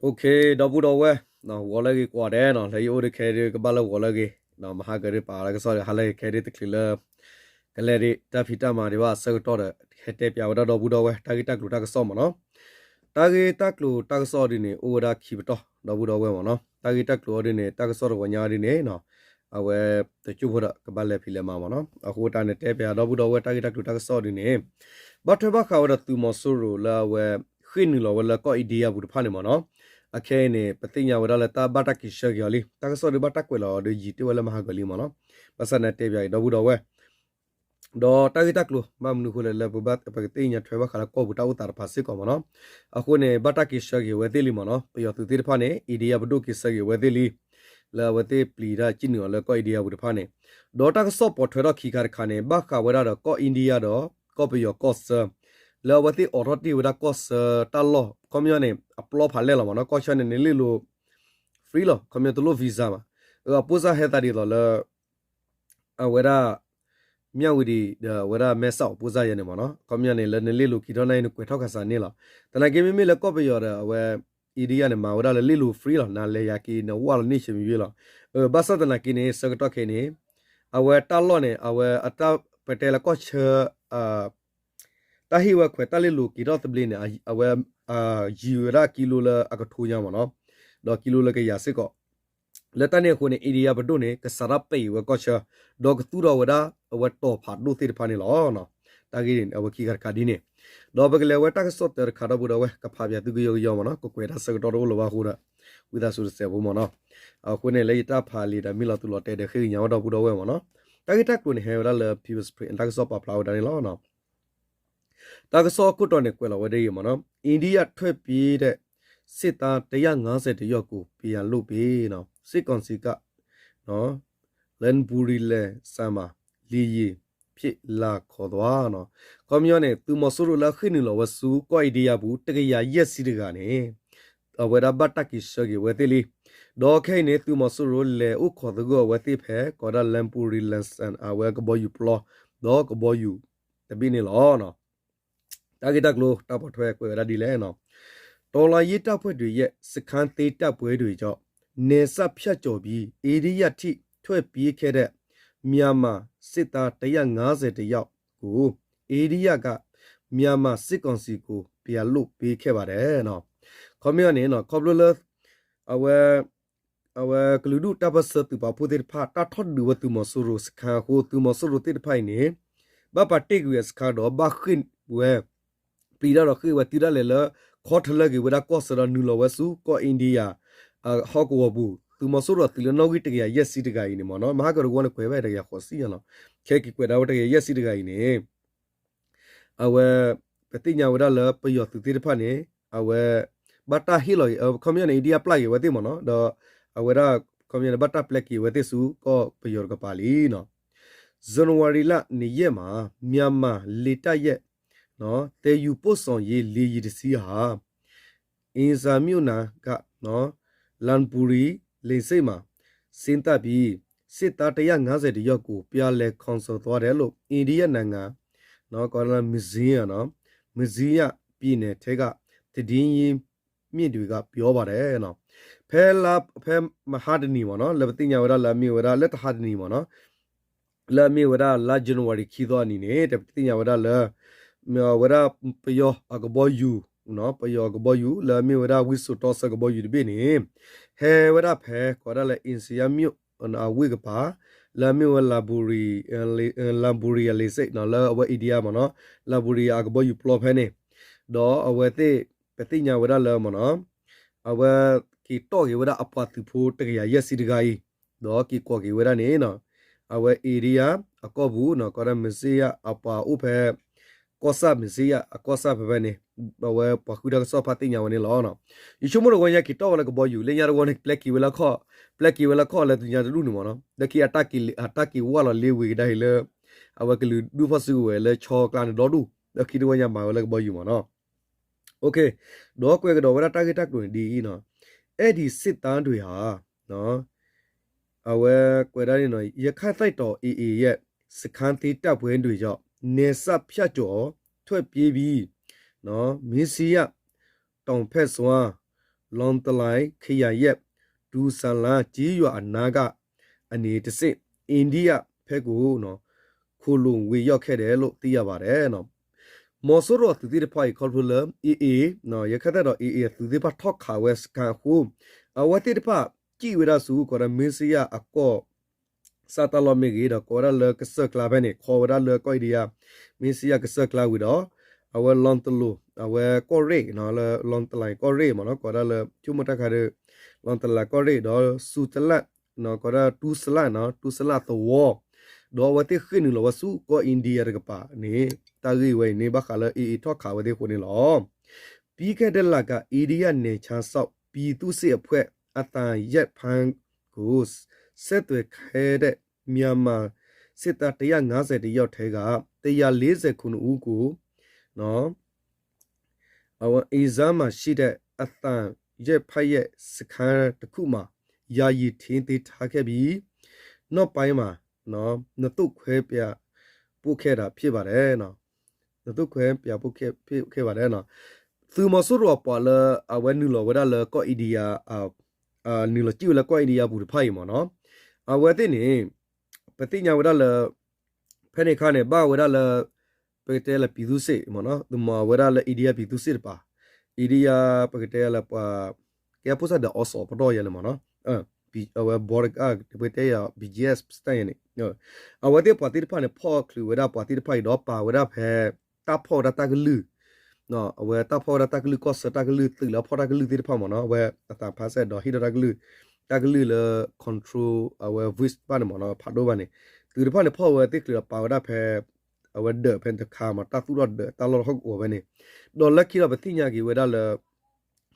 ဒီပုၢ်ဒီဝဲၢ်, ဂီၤလၢအဂ့ၤကိးဂၤဒဲးနီၤ, လၢယအိၣ်ဒီးခဲဒုးကဘၣ်လၢဂီၤလၢအဂ့ၤ, မဟါကဒုးပာ်လၢကစီၣ်ဒီး ဟါလၢအဂ့ၤခဲဒုးတချုးလၢ ကလဲၤဒံးတၢ်ဖံးတၢ်မၤဒံးဘၣ်အဆၢကတီၢ်ဒီး ဟဲတဲပၠးဝဲဒၣ်ဒီပုၢ်ဒီဝဲၢ် တၢ်ဂ့ၢ်တၢ်ကျိၤတၢ်ကစီၣ်မ့ၢ်နီၤ. တၢ်ဂ့ၢ်တၢ်ကျိၤတၢ်ကစီၣ်ဒ်န့ၣ် အိၣ်ဝဲဒၣ်ခံပတီၢ် ဒီပုၢ်ဒီဝဲၢ်မ့ၢ်နီၤ. တၢ်ဂ့ၢ်တၢ်ကျိၤအီၤဒ်န့ၣ် တၢ်ကစီၣ်တဂီၤညါဒ်န့ၣ် အဝဲတကၠိၢ်ဖိဒီးကဘၣ်လဲၤဖံးလဲၤမၤမ့ၢ်နီၤ. အဃိတၢ်န့ၣ်တဲပၠးဒီပုၢ်ဒီဝဲၢ် တၢ်ဂ့ၢ်တၢ်ကျိၤတၢ်ကစီၣ်ဒ်န့ၣ် ဘၣ်ထွဲဘၣ်ဃးဝဲဒီးသုးမီၤစိရိၤလၢအဝဲ ဃ့ၢ်နုာ်လီၤဝဲလၢကီၢ် India ပူၤတဖၣ်န့ၣ်မ့ၢ်နီၤ. အခဲအံၤန့ၣ် ပသ့ၣ်ညါဝဲဒၣ်လၢတၢ်ဘၣ်တၢ်က့ၤဆှၢက့ၤအီၤလံ, တၢ်ကစီၣ်ဒုးဘၣ်တၢ်ကွဲးလီၤအီၤဒီးယံာ်တ့ၢ်ဝဲလၢမဟါကလံမ့ၢ်နီၤ. ဘၣ်ဆၣ်န့ၣ်တဲပၠးအံၤဒီပုၢ်ဒီဝဲၢ် ဒီးတၢ်ဂ့ၢ်တၢ်ကျိၤ ဘၣ်မနုၤအဃိလဲၣ်လၢပကသ့ၣ်ညါထွဲဘၣ်ဃးလၢကီၢ်ပူၤတၢ်အိၣ်သးတဖၣ်စ့ၢ်ကီးမ့ၢ်နီၤ. အဃိန့ၣ် ဘၣ်တၢ်က့ၤဆှၢက့ၤဝဲသ့ၣ်လံမ့ၢ်နီၤ. ပယီၤသုးသ့ၣ်တဖၣ်န့ၣ် India ပဒိၣ်က့ၤဆှၢက့ၤဝဲသ့ၣ်လံ, လၢအဝဲသ့ၣ်ပျံၤတၢ်စံၣ်နုာ်အီၤလၢကီၢ် India ပူၤတဖၣ်န့ၣ်, ဒီးတၢ်ကစီၣ်ပိာ်ထွဲထီၣ်ခံခါတခါန့ၣ် ဘၣ်ဃးဝဲဒၣ်ဒီးကီၢ် India ဒီးကီၢ်ပယီၤကီၢ်ဆၢ လၢအဝဲသ့ၣ်အိးထီၣ်တ့ၢ်ဝဲဒၣ်ကီၢ်ဆၢတၢ်လီၢ် ခီပညီန့ၣ် အပျီဖးလဲၢ်လီၤမ့ၢ်နီၤ. ကီၢ်ဆၢန့ၣ် နလ့ၣ်လိၤ free လီၤ, ခီပညီတလိၣ် visa ဘၣ်. အပိၢ်စၢ်ဟဲသးဒ်သိးလၢ အဝဲဒၣ် မၠၣ်ဝတံၤဒီးအဝဲဒၣ်မဲဆီး အပိၢ်စၢ်ယဲန့ၣ်မ့ၢ်နီၤ. ခီပညီန့ၣ် လၢနလ့ၣ်လိၤက့ၤထီၣ်န့ၣ် နကွဲးထီၣ်ခးစးန့ၣ်လီၤ. သနာ်က့မ့မ့ၢ်လၢကီၢ်ပယီၤဒီးအဝဲ India န့ၣ် မၤဝဲဒၣ်လၢလ့ၣ်လိၤ free လီၤ, နလဲၤယၤက့ၤ နဝၢ်လီၤန့ၢ်ဆံးမံၤယ့လီၤ. ဘၣ်ဆၣ်သနာ်က့န့ၣ် ဆၢကတီၢ်ခဲအံၤန့ၣ် အဝဲတၢ်လီၢ်န့ၣ် အဝဲအတၢ်ပတဲလၢကီၢ်ဆၢ တၢ်ဟ့ၣ်ဝဲခွဲးတၢ်လ့ၣ်လိၤက့ၤထီၣ်သဘျ့န့ၣ် အဝဲ ယံၤဝဲဒၣ်ကံလိလၢအကထိညါမ့ၢ်နီၤ, ဒီးကံလိလၢကယၤစ့ၢ်ကီး. လၢတၢ်န့ၣ်အဃိန့ၣ် India ပဒိၣ်န့ၣ် ကစးထီၣ်ပဲာ်အံၤဝဲကီၢ်ဆၢ, ဒီးကသူၣ်ထီၣ်ဝဲဒၣ်အဝဲတီၤဖးဒိၣ်သ့ၣ်တဖၣ်န့ၣ်လီၤ. တၢ်ဂ့ၢ်န့ၣ် အဝဲခံခါတခါဒ်န့ၣ်, ဒီးပကလဲၤဝဲတၢ်ကစီၣ်တၢတခါဒီပုၢ်ဒီဝဲၢ် ကဖးပၠးသုကယီကယီမ့ၢ်နီၤ, ကကွဲးတၢ်ဆၢကတီၢ်တအိၣ်လၢၤဘၣ်အဃိဒီး ဝံသးစူၤတစဲးဖိမ့ၢ်နီၤ. အဃိန့ၣ် လၢယတၢ်ဖးလံာ်ဒီးမ့ၢ်လီၤတူာ်လီၤတဲာ်ဒီး ဃ့ကညးဝဲဒီပုၢ်ဒီဝဲၢ်မ့ၢ်နီၤ. တၢ်ဂ့ၢ်တၢ်ကျိၤန့ၣ် ဟဲဝဲဒၣ်လၢ People's Spring တၢ်ကစီၣ်ပာ်ဖျါဝဲဒၣ်န့ၣ်လီၤ. တၢ်ကစီၣ်ခိၣ်တီန့ၣ် ကွဲးလီၤဝဲဒ်အံၤမ့ၢ်နီၤ, India ထွက်ပြေးတဲ့ စစ်သား တစ်ရာငါးဆယ်တစ်ယောက်ကို ပြန်လွှတ်ပေး, စစ်ကောင်စီက လမ်းပူရီလန်ဆမ်မှာ လေယာဉ်ဖြင့် လာခေါ်သွား. ခီပညီန့ၣ် သုးမီၤစိရိၤလၢအဃ့ၢ်နုာ်လီၤဝဲဆူကီၢ် India ပူၤ တကယၤယဲၢ်ဆံတဂၤန့ၣ် အဝဲဒၣ်ဘၣ်တၢ်က့ၤဆှၢက့ၤဝဲသ့ၣ်လံ. ဒီးခဲအံၤန့ၣ် သုးမီၤစိရိၤလဲၤအိၣ်ခိးသဂၢၢ်အဝဲသ့ၣ်ဖဲ ကိးဒၣ် လမ်းပူရီလန်ဆမ် အဝဲကဘီယူၤပျီ ဒီးကဘီယူၤတဘ့ၣ်န့ၣ်လီၤ. တၢ်ဂ့ၢ်တၢ်ကျိၤ တၢ်ပိာ်ထွဲကွဲးဝဲဒၣ်ဒ်လဲၣ်နီၤ, တော်လှန်ရေးတပ်ဖွဲ့တွေရဲ့ စခန်းသိမ်းတပ်ပွဲတွေကြောင့် နယ်စပ်ဖြတ်ကျော်ပြီး အိန္ဒိယထိ ထွက်ပြေးခဲ့တဲ့ မြန်မာစစ်သား တစ်ရာငါးဆယ်တစ်ယောက်ကို အိန္ဒိယက မြန်မာစစ်ကောင်စီကို ပြန်လွှတ်ပေးခဲ့ပါတယ်. ခီပညီန့ၣ် ခီဖျိလၢ အဝဲ အဝဲကလုာ်ဒူၣ်တၢ်ပၢၢ်ဆၢသုးပာ်ဖှိၣ်သ့ၣ်တဖၣ် တၢ်ထီၣ်ဒုးဝဲသုးမီၤစိရိၤစခန်းအဃိ သုးမီၤစိရိၤသ့ၣ်တဖၣ်အံၤန့ၣ် ဘၣ်ပာ်တ့ၢ်ကွံာ်အစခန်းဒီး ဘၣ်ဃ့ၢ်ဝဲ ပျံၤတၢ်ဒီးဃ့ၢ်ဝဲတုၤဒၣ်လဲာ်လၢ ခီထီၣ်လၢက့ၤဝဲဒၣ်ကီၢ်ဆၢဒီး နုာ်လီၤဝဲဆူကီၢ် India ဟီၣ်ကဝီၤပူၤ သုးမီၤစိရိၤအသုးလၢနီၣ်ဂံၢ်တကယၤယဲၢ်ဆံတဂၤအံၤန့ၣ်မ့ၢ်နီၤ, မဟါကတဝီန့ၣ်ကွဲးဝဲတကယၤဃိးဆံညါလီၤ. ခဲက့ၤကွဲးဒၣ်ဝဲတကယၤယဲၢ်ဆံတဂၤအံၤန့ၣ် အဝဲ ပသ့ၣ်ညါဝဲဒၣ်လၢပယီၤသုးသ့ၣ်တဖၣ်န့ၣ် အဝဲ ဘၣ်တၢ်ဟ့ၣ်လီၤက့ၤ ခီပညီန့ၣ် India ပျၢ်က့ၤဝဲသ့ၣ်မ့ၢ်နီၤ, ဒီးအဝဲဒၣ် ခီပညီန့ၣ် ဘၣ်တၢ်ပျဲက့ၤဝဲသ့ၣ်ဆူကီၢ်ပယီၤတကပၤလံနီၤ. ဇန်နဝါရီလ နှစ်ရက်မှာ မြန်မာလေတပ်ရဲ့ သယ်ယူပို့ဆောင်ရေး လေယာဉ်တစ်စီးဟာ အင်းဇာမြို့နယ်က လမ်ပူရီ လေဆိပ်မှာ ဆင်းသက်ပြီး စစ်သား တစ်ရာငါးဆယ်တစ်ယောက်ကို ပြန်လည်ခေါ်ဆောင်သွားတယ်လို့ အိန္ဒိယနိုင်ငံ ကီးဒလ မဇီယ မဇီယ ပြည်နယ်ထဲက သတင်းရင်းမြစ်တွေက ပြောပါတယ်. ဖဲလါ ဖဲမဟါတနံၤမ့ၢ်နီၤ လၢပသ့ၣ်ညါဝဲဒၣ်လၢအမ့ၢ်ဝဲဒၣ် လၢတဟါတနံၤမ့ၢ်နီၤ လၢအမ့ၢ်ဝဲဒၣ်လါ January ခံသီအနံၤန့ၣ် တပသ့ၣ်ညါဝဲဒၣ်လၢ ဝဲဒၣ်ပယီၤအကဘီယူၤ ပယီၤအကဘီယူၤ လၢအမ့ၢ်ဝဲဒၣ်ဝံစိာ်တီဆၢကဘီယူၤတဘ့ၣ်န့ၣ် ဟဲဝဲဒၣ်ဖဲ ကီးဒၣ်လၢ အင်းဇာမြို့ အဝ့ၢ်ကပၤ လၢအမ့ၢ်ဝဲ လမ်ပူရီ အလ့ဆိပ် လၢအဝဲ India မ့ၢ်နီၤ လမ်ပူရီအကဘီယူၤပျီဖဲန့ၣ် ဒီးအဝဲသ့ၣ် ပသ့ၣ်ညါဝဲဒၣ်လၢမ့ၢ်နီၤ အဝဲက့ၤတီၢ်က့ၤဝဲဒၣ်အပှၤသုးဖိတကယၤယဲၢ်ဆံတဂၤအံၤ ဒီးက့ၤကိးက့ၤဝဲဒၣ်န့ၣ် အဝဲ India အကီၢ်ပူၤ ကီးဒၣ် မဇီယ အပှၤအိၣ်ဖဲ ကီၢ်ဆၣ် မဇီယ အကီၢ်ဆၣ်ဖဲဖဲန့ၣ် အဝဲပှၤဃုတၢ်ကစီၣ်တဖၣ်သ့ၣ်ညါဝဲန့ၣ်လီၤ. ယဆိကမိၣ်တဝီညါက့ၤတီၢ်ဝဲလၢကဘီယူၤ လၢညါတဝီန့ၣ် ပျဲက့ၤဝဲလၢခီၣ် ပျဲက့ၤဝဲလၢခီၣ်လၢသူညါတဒူၣ်န့ၣ်မ့ၢ်နီၤ လၢခံအတၢ်က့ၤဝဲလီၤလ့ဝ့ၤကဒါအံၤလၢ အဝဲကလုာ်ဒူၣ်ဖီၣ်စုကဝဲၤလၢဆီကျါန့ၣ်ဒီဒူၣ် လၢခံတဝီညါမၤဝဲလၢကဘီယူၤမ့ၢ်နီၤ ဒီးကွဲးကဒီးဝဲဒၣ်တၢ်ဂ့ၢ်တၢ်ကျိၤန့ၣ်ဒ်အံၤနီၤ အဲဒီစစ်သားတွေဟာ အဝဲကွဲးဒၣ်န့ၣ် ရခိုင်တပ်တော် AA ရဲ့ စခန်းသိမ်းတပ်ဖွဲ့တွေကြောင့် နယ်စပ်ဖြတ်ကျော်ထွက်ပြေးပြီး မင်းစံယ တောင်ဘက်စွာ လွန်တလိုင်း ခရိုင်ရဲ့ တူဆလန် ကျေးရွာအနားက အနေတစ်ဆင့် အိန္ဒိယဘက်ကို ခိုလှုံဝင်ရောက်ခဲ့တယ်လို့ သိရပါတယ် မီၤစိရိၤအသုးသ့ၣ်တဖၣ်အံၤ ခီဖျိလၢ AA ယဲခါတၢ်ဒီး AA အသုးသ့ၣ်တဖၣ်ထီၣ်ခးဝဲစခန်းအဃိ အဝဲသ့ၣ်တဖၣ် ကံၣ်ဝဲဒၣ်ဆူ ကိးဒၣ် မ့ၣ်စယၣ်အကီၢ် စးတၢ်လီၢ်မ့ၢ်ဂ့ၤ ဒီးကိးဝဲဒၣ်လၢကစၢၢ်ကျါဖဲန့ၣ် ခီဝဲဒၣ်လၢကီၢ်အ့ဒံယါ မ့ၣ်စယၣ်ကစၢၢ်ကျါဝံၤဒီး အဝဲလွန်တလိုင်း အဝဲကီၢ်ရ့ၣ် လၢလွန်တလိုင်းကီၢ်ရ့ၣ်မ့ၢ်နီၤ ကိးဝဲဒၣ်လၢ ဆိကမိၣ်တၢ်ခါဒီး လွန်တလိုင်းကီၢ်ရ့ၣ် ဒီးစူတလၣ် ကိးဒၣ်တူစလၣ် တူစလၣ်သဝီ ဒီးအဝဲသ့ၣ်ဃ့ၢ်နုာ်လီၤဝဲဆူကီၢ်အ့ဒံယါတကပၤန့ၣ် တၢ်ဂ့ၢ်ဝဲအံၤန့ၣ် ဘၣ်ဃးလၢ AA ထီၣ်ခးဝဲသ့ၣ်အဃိန့ၣ်လီၤ. ပြီးခဲ့တဲ့လက အိန္ဒိယနယ်ခြားစောင့်ပြည်သူ့စစ်အဖွဲ့ အသံချပ်ဖမ်းကို ဆက်သွယ်ခဲ့တဲ့ မြန်မာစစ်သား တစ်ရာငါးဆယ်တစ်ယောက်ထဲက တစ်ရာလေးဆယ့်ခုနစ်ဦးကို အဝဲ အင်းဇော်မှာရှိတဲ့ အသံချပ်ဖတ်ရေးစခန်းတစ်ခုမှာ ယာယီထိန်းသိမ်းထားခဲ့ပြီး နောက်ပိုင်းမှာ နှစ်သို့ခွဲပြန်ပို့ခဲ့တာဖြစ်ပါတယ် နှစ်သို့ခွဲပြန်ပို့ခဲ့ပါတယ် သုးမီၤစိရိၤအပှၤလၢအဝဲနုာ်လီၤဝဲဒၣ်လၢကီၢ်အ့ဒံယါ နုာ်လီၤစံၣ်ဝဲလၢကီၢ်အ့ဒံယါပူၤတဖၣ်အံၤမ့ၢ်နီၤ အဝဲသ့ၣ်န့ၣ် ပသ့ၣ်ညါဝဲဒၣ်လၢ ဖဲန့ၣ်အခါန့ၣ် ဘၣ်ဝဲဒၣ်လၢ ပကတဲလၢ ပြည်သူ့စစ် မ့ၢ်နီၤ သုးမီၤဝဲဒၣ်လၢ India ပြည်သူ့စစ် တပၤ India ပကတဲလၢပှၤ ကဲဖိစၢ်ဒီးအီစီၤပတီၢ်ယဲန့ၣ်မ့ၢ်နီၤ အဝဲ bodyguard ပကတဲယၤ ဘီကၠဲး စတၢ်ယဲန့ၣ် အဝဲသ့ၣ်ပှၤသ့ၣ်တဖၣ်န့ၣ် ဖီၣ်ချုးဝဲဒၣ်ပှၤသ့ၣ်တဖၣ်အံၤဒီးပာ်ဝဲဒၣ်ဖဲ တၢ်ဖီၣ်ဝဲဒၣ်တၢ်ကလုၢ် အဝဲတၢ်ဖီၣ်ဝဲဒၣ်တၢ်ကလုၢ်ကီၢ်ဆၢတၢ်ကလုၢ်သုးလၢအဖီၣ်တၢ်ကလုၢ်သ့ၣ်တဖၣ်မ့ၢ်နီၤ အဝဲအသးဖးစဲဒီးဟ့ၣ်ထီၣ်တၢ်ကလုၢ် တၢ်ကလုၢ်လၢ control အဝဲ voice တဖၣ်န့ၣ်မ့ၢ်နီၤ ဖးဒိၣ်ဘၣ်န့ၣ် သုးတဖၣ်န့ၣ်ဖီၣ်ဝဲသ့ၣ်ချုးဒီးပာ်ဝဲဒၣ်ဖဲ အဝဲဒၢးဖဲတခါမ့ၢ် တၢ်သူၣ်ထီၣ်ဒၢးတၢ်လီၢ်ဟီၣ်ကဝီၤဖဲန့ၣ် ဒီးလၢခံဒီးပသ့ၣ်ညါက့ၤဝဲဒၣ်လၢ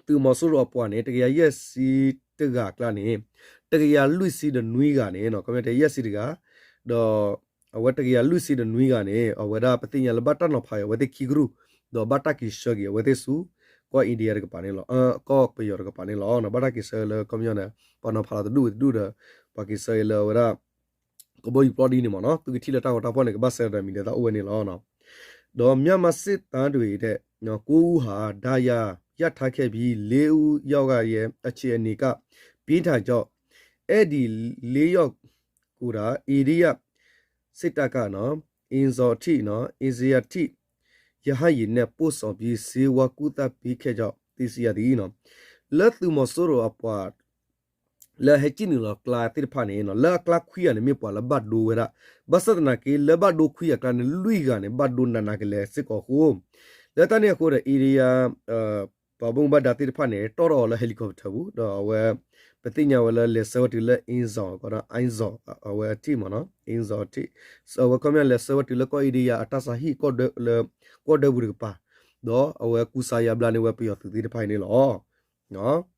သုးမီၤစိရိၤအပှၤန့ၣ် တကယၤယဲၢ်ဆံတဂၤအကျါန့ၣ် တကယၤလွံၢ်ဆံဒီးနွံဂၤန့ၣ် ခီပညီတကယၤယဲၢ်ဆံတဂၤ ဒီး အဝဲတကယၤလွံၢ်ဆံဒီးနွံဂၤန့ၣ် အဝဲဒၣ်ပသ့ၣ်ညါလၢဘၣ်တၢ်နီၤဖးက့ၤအဝဲသ့ၣ်ခံကရူၢ် ဒီးဘၣ်တၢ်က့ၤဆှၢက့ၤအဝဲသ့ၣ်ဆူ ကီၢ်အ့ဒံယါတကပၤန့ၣ်လီၤ ကီၢ်ပယီၤတကပၤန့ၣ်လီၤ ဘၣ်တၢ်က့ၤဆှၢလၢခီပညီန့ၣ် ပှၤနီၤဖးလီၤတဒူၣ်ဝံၤတဒူၣ်ဒီး ပှၤက့ၤဆှၢလၢအဝဲဒၣ် ကဘီယူၤပျီဒ်န့ၣ်မ့ၢ်နီၤ သုကထံၣ်လၢတၢ်ဂီၤတၢ်ဖီၣ်န့ၣ် ကဘၣ်ဆှၢဒီးမံၤဒီးတၢ်အိၣ်ဝဲန့ၣ်လီၤ ဒီးမြန်မာစစ်သားတွေထဲ ကိုးဦးဟာ ဒဏ်ရာရထားခဲ့ပြီး လေးဦးရောက်နေ အခြေအနေက ပြင်းထန်ကြောင်း အဲဒီလေးယောက်ကိုသာ အိန္ဒိယစစ်တပ်က အင်းဇော်အထိ အင်းဇော်ထိ ရဟတ်ယာဉ်နဲ့ ပို့ဆောင်ပြီး ဆေးဝါးကုသပေးခဲ့ကြောင်း သိရှိရသည် လၢသုးမီၤစိရိၤအပှၤ လၢဟဲစံၣ်နုာ်လီၤကျါသ့ၣ်တဖၣ်န့ၣ် လၢအကျါခွံဂၤန့ၣ် မ့ၢ်ပှၤလၢဘၣ်ဒိဝဲဒၣ် ဘၣ်ဆၣ်သနာ်က့ လၢဘၣ်ဒိခွံဂၤအကျါန့ၣ် လွံၢ်ဂၤန့ၣ် ဘၣ်ဒိနးနးကလဲာ်စ့ၢ်ကီးအဃိ လၢတၢ်န့ၣ်အဃိဒီး India ပှၤဘၣ်မူဘၣ်ဒါသ့ၣ်တဖၣ်န့ၣ် တီၣ်ထီၣ်အီၤလၢ helicopter ပူၤ ဒီးအဝဲ ပသ့ၣ်ညါဝဲလၢလဲၤဆှၢဝဲတုၤလၢ အင်းဇော် ကီးဒီး အင်းဇော် အဝဲအထံၣ်မ့ၢ်နီၤ အင်းဇော်အထံၣ် အဝဲခီပညီလဲၤဆှၢဝဲတုၤလၢကီၢ် India အတၢ်ဆါဟံၣ်ကီၢ်ဒၢ လၢကီၢ်ဒၢပူၤတကပၤ ဒီးအဝဲကူစါယါဘျါန့ၢ်ဝဲပယီၤသုးသ့ၣ်တဖၣ်အံၤန့ၣ်လီၤ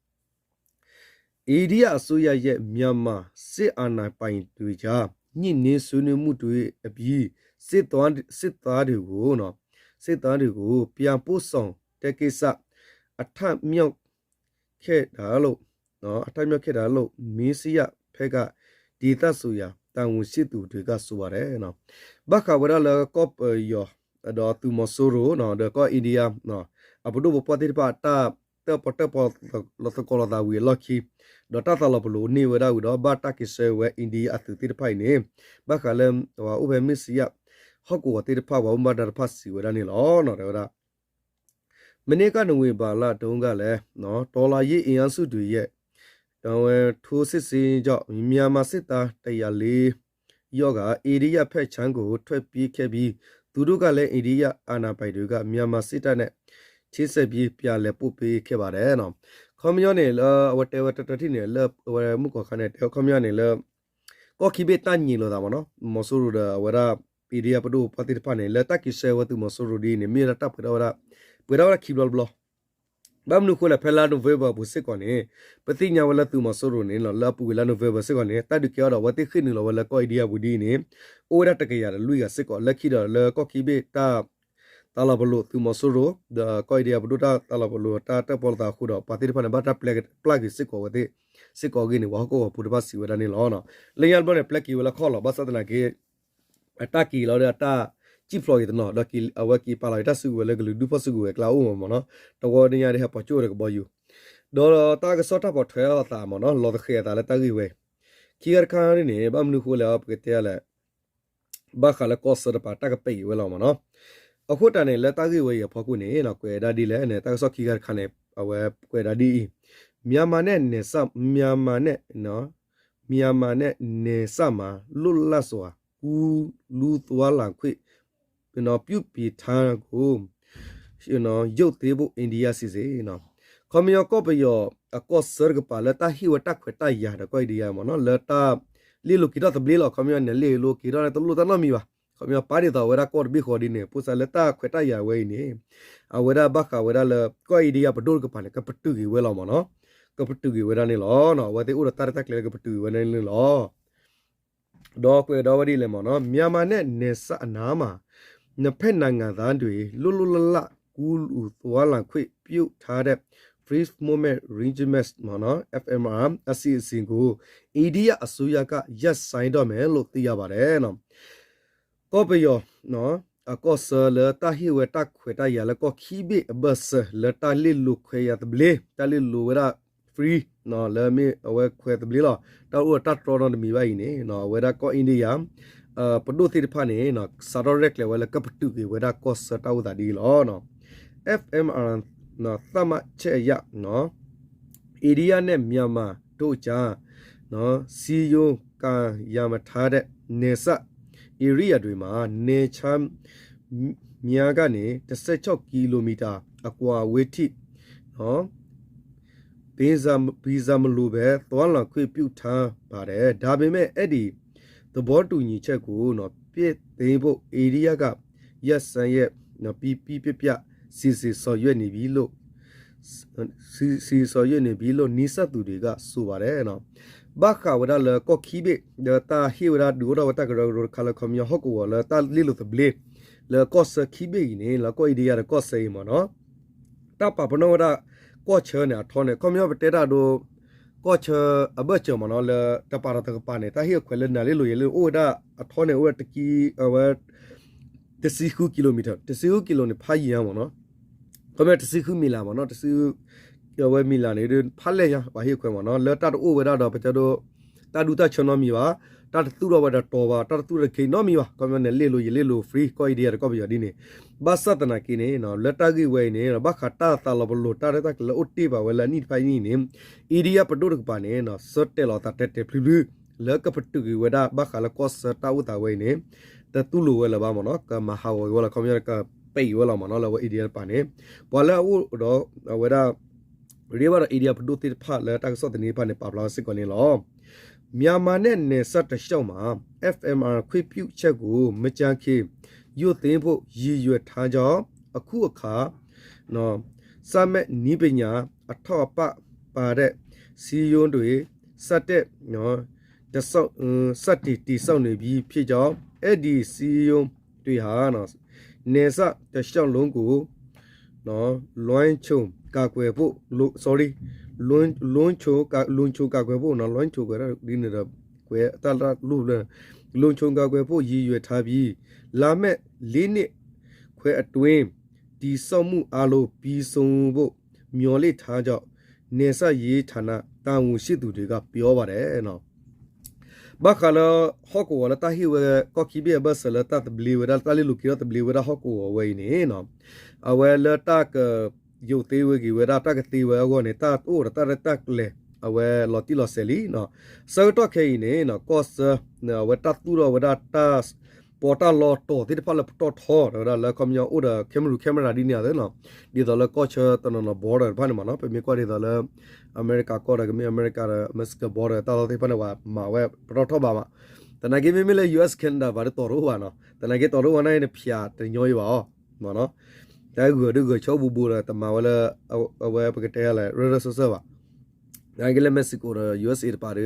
အိန္ဒိယအစိုးရရဲ့ မြန်မာစစ်အာဏာပိုင်တွေကြား ညှိနှိုင်းဆွေးနွေးမှုတွေအပြီး စစ်သားစစ်သားတွေကိုနော် စစ်သားတွေကို ပြန်ပို့ဆောင်တဲ့ကိစ္စ အထမြောက်ခဲ့တာလို့နော် အထမြောက်ခဲ့တာလို့ မင်းစရဖက်က ဒေသဆိုင်ရာတာဝန်ရှိသူတွေကဆိုပါတယ်နော် ဘၣ်ဃးဝဲဒၣ်လၢကီၢ်ပယီၤ ဒီးသုးမီၤစိရိၤ ဒီးကီၢ် India အပဒိၣ်ပပှၢ်သ့ၣ်တဖၣ် တၢ်တၢၣ်ပီၣ်တၢၣ်ပီသကိးလိာ်သးဝံၤအလီၢ်ခံ ဒီးတၢ်သးလီၤပလိာ်န့ၢ်ဝဲဒၣ်ဝံၤဒီး ဘၣ်တၢ်က့ၤဆှၢဝဲ India အသုးသ့ၣ်တဖၣ်အံၤန့ၣ် ဘၣ်ဃးလၢ ပှၤအိၣ်ဖဲမ့ၢ်စံယၣ် ဟီၣ်ကဝီၤသ့ၣ်တဖၣ် ပှၤဘၣ်မူဘၣ်ဒါတဖၣ်စံးဝဲဒၣ်န့ၣ်လီၤ တဲဝဲဒၣ် မနေ့က နိုဝင်ဘာလတုန်းကလည်းနော် တော်လှန်ရေးအင်အားစုတွေရဲ့ ထိုးစစ်ဆင်ကြောင့် မြန်မာစစ်သား တစ်ရာလေး ယောက်က အိန္ဒိယဘက်ခြမ်းကို ထွက်ပြေးခဲ့ပြီး သူတို့ကလည်း အိန္ဒိယအာဏာပိုင်တွေက မြန်မာစစ်တပ်နဲ့ ချိတ်ဆက်ပြီး ပြန်လည်ပို့ပေးခဲ့ပါတယ်နော် ခီပညီန့ၣ်လၢ အဝဲတဲဝဲတၢ်တထံၣ်န့ၣ် လၢအဝဲမုၣ်ကီၤခါန့ၣ် တဲဝဲခီပညီန့ၣ်လၢ ကီၢ်ခံဘ့ၣ်တၢ်ညံးလိာ်သးမ့ၢ်နီၤ မီၤစိရိၤဒီးအဝဲဒၣ် India ပဒိၣ်ပပှၢ်သ့ၣ်တဖၣ်န့ၣ် လၢတၢ်က့ၤဆှၢဝဲသုးမီၤစိရိၤဒ်န့ၣ် မ့ၢ်ဝဲဒၣ်တၢ်ပှဲၤထီၣ်ဝဲဒၣ် ပှဲၤထီၣ်ဝဲဒၣ်ခံဘျီတဘျီ ဘၣ်မနုၤအဃိလဲၣ် ဖဲလါ November အပူၤစ့ၢ်ကီးန့ၣ် ပသ့ၣ်ညါဝဲလၢသုးမီၤစိရိၤန့ၣ် လၢအပူၤကွံာ်လါ November စ့ၢ်ကီးန့ၣ် တၢ်ဒုးကဲထီၣ်ဒီးအဝဲသ့ၣ်ဃ့ၢ်နုာ်လီၤဝဲလၢကီၢ် India ပူၤဒ်အံၤန့ၣ် အိၣ်ဝဲဒၣ်တကယၤဒီးလွံၢ်ဂၤစ့ၢ်ကီး လၢခံဒီးလၢကီၢ်ခံဘ့ၣ်တၢ် သးလီၤပလိာ်သုးမီၤစိရိၤ ဒီးကီၢ် India ပဒိၣ်တၢ်သးလီၤပလိာ်တၢ်တၢၣ်ပီၣ်လိာ်သးအဃိဒီး ပှၤသ့ၣ်တဖၣ်န့ၣ် ဘၣ်တၢ်ပျဲက့ၤစ့ၢ်ကီးဝဲသ့ၣ် စ့ၢ်ကီးအဂ့ၢ်န့ၣ် ပှၤဟီၣ်ကဝီၤဖိတဖၣ်စံးဝဲဒၣ်န့ၣ်လီၤ. လၢညါတဘျီန့ၣ် ပျဲက့ၤဝဲလၢခီၣ်လီၤ ဘၣ်ဆၣ်သနာ်က့ အတၢ်က့ၤလီၤဒီးအတၢ်စံၣ်ဖျိးက့ၤတနီၤ ဒီးအဝဲက့ၤပာ်လီၤက့ၤတၢ်စုကဝဲၤလၢကလုာ်ဒူၣ်ဖီၣ်စုကဝဲၤအကျါအိၣ်မ့ၢ်နီၤ တဝီညါဒ်ဟဲပိာ်ကၠိၣ်ဒီးကဘီယူၤ ဒီးတၢ်ကစီၣ်တၢ်ပိာ်ထွဲအသးမ့ၢ်နီၤ လီၤသဃဲးအသးလၢတၢ်ဂ့ၢ်ဝဲအံၤ ခံခါတခါန့ၣ် ဘၣ်မနုၤဃိလဲၣ် ပကတဲလဲၣ် ဘၣ်ဃးလၢကီၢ်ဆၢတကပၤ တၢ်ကပဲာ်က့ၤဝဲလီၤမ့ၢ်နီၤ. အဃိတၢ်န့ၣ် လၢတၢ်ဂ့ၢ်ဝဲအံၤအဖီခိၣ်န့ၣ် ကွဲးဒၣ်ဒ်လဲၣ်န့ၣ် တၢ်ကစီၣ်ခံခါတခါန့ၣ် အဝဲကွဲးဒၣ်ဒ်အံၤ, မြန်မာနဲ့နယ်စပ်, မြန်မာနဲ့, မြန်မာနဲ့ နယ်စပ်မှာ လွတ်လပ်စွာ ကူးလူးသွားလာခွင့် ပြုပြင်ထားကို ရုပ်သိမ်းဖို့ အိန္ဒိယ စီစဉ် ခီပညီကီၢ်ပယီၤအကီၢ်ဆၢတကပၤလၢတၢ်ဟ့ၣ်ဝဲတၢ်ခွဲးတၢ်ယာ်ဒီးကီၢ်အိန္ဒိယမ့ၢ်နီၤ လၢတၢ်လ့ၣ်လိၤက့ၤထီၣ်သဘျ့လီၤ. ခီပညီန့ၣ် လ့ၣ်လိၤက့ၤထီၣ်န့ၣ် တလိၣ်တၢ်နီတမံၤဘၣ်. ခီပညီပာ်ဒ်သိးဝဲဒၣ်ကီၢ်တဘ့ၣ်ဃီဒ်န့ၣ် ဖိစးလၢတၢ်ခွဲးတၢ်ယာ်ဝဲအံၤန့ၣ် အဝဲဒၣ်ဘၣ်ဃးဝဲဒၣ်လၢ ကီၢ်အိန္ဒိယပဒိၣ်တကပၤန့ၣ် ကပတုာ်က့ၤဝဲလီၤမ့ၢ်နီၤ. ကပတုာ်က့ၤဝဲဒၣ်န့ၣ်လီၤ. အဝဲသ့ၣ်အိၣ်ဒီးတၢ်ရဲၣ်တၢ်ကျဲၤလၢကပတုာ်က့ၤဝဲဒၣ်န့ၣ်လီၤ. ဒီးကွဲးဒီးဝဲဒ်လဲၣ်မ့ၢ်နီၤ မြန်မာနဲ့နယ်စပ်အနားမှာ နှစ်ဖက်နိုင်ငံသားတွေ လွတ်လွတ်လပ်လပ် ကူးလူးသွားလာခွင့်ပြုထားတဲ့ Free Movement Arrangement မ့ၢ်နီၤ F M R အစီအစဉ်ကို အိန္ဒိယအစိုးရက ရပ်ဆိုင်းတော့မယ်လို့ သိရပါတယ် ကီၢ်ပယီၤ အကီၢ်ဆၢလၢတၢ်ဟ့ၣ်ဝဲတၢ်ခွဲးတၢ်ယာ်လၢကီၢ်ခံဘ့ၣ်အဘၢၣ်စၢၤ လၢတၢ်လ့ၣ်လိၤခွဲးယာ်သဘျ့ တၢ်လ့ၣ်လိၤဝဲဒၣ် free လၢမ့ၢ်အဝဲခွဲးသဘျ့လီၤ. တၢ်အိၣ်ဒီးတၢ်တြီနီတမံၤဘၣ်အံၤန့ၣ် အဝဲဒၣ်ကီၢ်အိန္ဒိယ ပဒိၣ်သ့ၣ်တဖၣ်န့ၣ် စးထီၣ်ရဲၣ်ကျဲၤဝဲလၢကပတုာ်က့ၤဝဲဒၣ်ကီၢ်ဆၢတၢ်အိၣ်သးဒ်အံၤလီၤ. F M R သတ်မှတ်ချက်အရ အိန္ဒိယနဲ့မြန်မာတို့အကြား စည်းရုံးကာရံထားတဲ့ နယ်စပ်ဧရိယာတွေမှာ နယ်ခြားများကနေ တစ်ဆယ့်ခြောက်ကီလိုမီတာ အကွာအဝေးထိ ဗီဇာမလိုဘဲ သွားလာခွင့်ပြုထားပါတယ်။ ဒါပေမဲ့ အဲဒီသဘောတူညီချက်ကို ဖျက်သိမ်းဖို့ အိန္ဒိယက ရက်စံရက် ပြီးပြီးပြတ်ပြတ် စီစဉ်ဆောင်ရွက်နေပြီလို့ စီစဉ်ဆောင်ရွက်နေပြီလို့ နီးစပ်သူတွေက ဆိုပါတယ် ဘၣ်ဃးဝဲဒၣ်လၢကီၢ်ခံဘ့ၣ် ဒီးတၢ်ဟ့ၣ်ဝဲဒၣ်ဒုးအိၣ်ထီၣ်ဝဲတၢ်ကရၢကရိတခါလၢခီပညီဟီၣ်ကဝီၤလၢတၢ်လ့ၣ်လိၤသဘျ့ လၢကီၢ်ဆၢခံဘ့ၣ်အံၤန့ၣ် လၢကီၢ်အိန္ဒိယဒီးကီၢ်ဆၢအံၤမ့ၢ်နီၤ တၢ်ပာ်ပနီၣ်ဝဲဒၣ် ကီၢ်ဆၢန့ၣ် အထီန့ၣ် ခီပညီပတဲတၢ်ဒိ ကီၢ်ဆၢအဘၢၣ်စၢၤမ့ၢ်နီၤ လၢတပၤဒီးတကပၤန့ၣ် တၢ်ဟ့ၣ်အခွဲးလၢနၤလ့ၣ်လိၤယဲလ့ၣ်လိၤ အိၣ်ဝဲဒၣ်အထီန့ၣ် အိၣ်ဝဲတကံ အဝဲ တဆံဃု kilometer တဆံဃု ကံလိၤန့ၣ် ဖးယံၤဧါမ့ၢ်နီၤ ခီပညီတဆံဃု မံၤလး မ့ၢ်နီၤ တဆံ အဝဲမံၤလးန့ၣ် ဖးလဲၢ်ညါ ပှၤဟ့ၣ်ခွဲးမ့ၢ်နီၤ လၢတၢ်တအိၣ်ဝဲဒၣ်ဒီး ပတဲဒိ တၢ်ဒူတၢ်ဆၢနီတမံၤဘၣ် တၢ်တသူၣ်ထီၣ်ဝဲဒီးတီၤဘၣ် တၢ်တသူၣ်ထီၣ်တခ့နီတမံၤဘၣ် ခီပညီန့ၣ် လ့ၣ်လိၤယဲလ့ၣ်လိၤ free ကီၢ်အိန္ဒိယဒီးကီၢ်ပယီၤဒ်န့ၣ် ဘၣ်ဆၣ်သနာ်က့န့ၣ် လၢတၢ်ဂ့ၢ်ဝဲအံၤန့ၣ် ဘၣ်ဃးတၢ်သးလီၤပလိာ် တၢ်ရဲၣ်တၢ်ကျဲၤလၢအိၣ်တ့ၢ်ဘၣ်ဝဲလၢအနံၣ်တဖၣ်အံၤန့ၣ် အိန္ဒိယပဒိၣ်တကပၤန့ၣ် ဆၢတဲာ်လီၤသးတဲာ်တဲာ်ဖျုဖျု လၢကပတုာ်က့ၤဝဲဒၣ် ဘၣ်ဃးလၢကီၢ်ဆၢတၢ်အိၣ်သးဝဲအံၤန့ၣ် တတူၢ်လိာ်ဝဲလၢၤဘၣ်မ့ၢ်နီၤ ကမၤဟးဂီၤက့ၤဝဲလီၤ ခီပညီကပဲာ်က့ၤဝဲလီၤမ့ၢ်နီၤ လၢအဝဲ India တကပၤန့ၣ် ပှၤလၢအအိၣ်ဒီးအဝဲဒၣ် ရ့ဘၣ်ဒီး India ပဒိၣ်သ့ၣ်တဖၣ်လၢတၢ်ကစီၣ်သန့တဖၣ်န့ၣ် ပာ်ဖျါဝဲစ့ၢ်ကီးန့ၣ်လီၤ. မြန်မာနဲ့နယ်စပ်တစ်လျှောက်မှာ F M R ခွင့်ပြုချက်ကို မကြာခင် ရုပ်သိမ်းဖို့ ရည်ရွယ်ထားကြောင်း အခုအခါ စက်မှတ်နည်းပညာ အထောက်အပံ့ပါတဲ့ စည်းရုံးတွေ စတင် တည်ဆောက် စတင်တည်ဆောက်နေပြီဖြစ်ကြောင်း အဲဒီစည်းရုံးတွေဟာ နယ်စပ်တစ်လျှောက်လုံးကို လုံခြုံကာကွယ်ဖို့ sorry လုံခြုံလုံခြုံကာကွယ်ဖို့ လုံခြုံကွယ်ဒ်န့ၣ်ဒီး ကွယ်တၢ်လူၢ်လၢ လုံခြုံကာကွယ်ဖို့ ရည်ရွယ်ထားပြီး လာမယ့်လေးနှစ်ခွဲအတွင်း တည်ဆောက်မှုအားလုံးပြီးဆုံးဖို့ မျှော်လင့်ထားကြောင်း နယ်စပ်ရေးဌာန တာဝန်ရှိသူတွေက ပြောပါတယ် ဘၣ်ဃးလၢဟီၣ်ကဝီၤလၢတၢ်ဟ့ၣ်ဝဲကီၢ်ခံဘ့ၣ်အဘၢၣ်စၢၤလၢတၢ်သဘျ့ဝဲဒၣ် တၢ်လ့ၣ်လိၤက့ၤထီၣ်သဘျ့ဝဲဒၣ်ဟီၣ်ကဝီၤဝဲအံၤန့ၣ် အဝဲလၢတၢ်က ယိာ်သ့ဝဲက့ၤဝဲဒၣ်တၢ်ကသ့ဝဲအဂီၢ်န့ၣ် တၢ်အိၣ်ဒီးတၢ်ရဲၣ်တၢ်ကျဲၤ အဝဲလီၤတံၢ်လီၤဆဲးလံ ဆၢကတီၢ်ခဲအံၤန့ၣ် ကီၢ်ဆၢ အဝဲတၢ်သူၣ်ထီၣ်ဝဲဒၣ်တၢ် ပီးတၢ်လီတီၤသ့ၣ်တဖၣ်လၢပတီၢ်ထီ ဒီးဝဲဒၣ်လၢခီပညီအိၣ်ဒီး camera camera ဒ်န့ၣ်အသိးနီၤ ဒ်သိးလၢကီၢ်ဆၢတနီၤနီၤ border တဖၣ်န့ၣ်မ့ၢ်နီၤ ပမ့ၢ်ကွၢ်ဒ်သိးလၢ အမဲရကၤကီၢ်ဒီး ကမ့ၢ်အမဲရကၤဒီး Mexico border တၢ်လီၢ်သ့ၣ်တဖၣ်န့ၣ် ပှၤမၤဝဲပတီၢ်ထီၣ်ဘၣ်မး သနာ်က့မ့မ့ၢ်လၢ U S Canada ဘၣ်ဒီးတီၤတအိၣ်ဘၣ်နီၤ သနာ်က့တီၤတအိၣ်ဘၣ်န့ၣ် နဖျးတညီယဘၣ်အီၤ မ့ၢ်နီၤ တၢ်ဂၢၢ်ဒုးဂၢၢ်ဆၢအိၣ်ဘူးဘူးဒီး တမၤဝဲလၢ အဝဲပကတဲလဲၣ် ရၢၢ်ရၢၢ်စၢၢ်စၢၢ်ဘၣ် သနာ်က့လၢ Mexico ဒီး U S A တပၤဒီး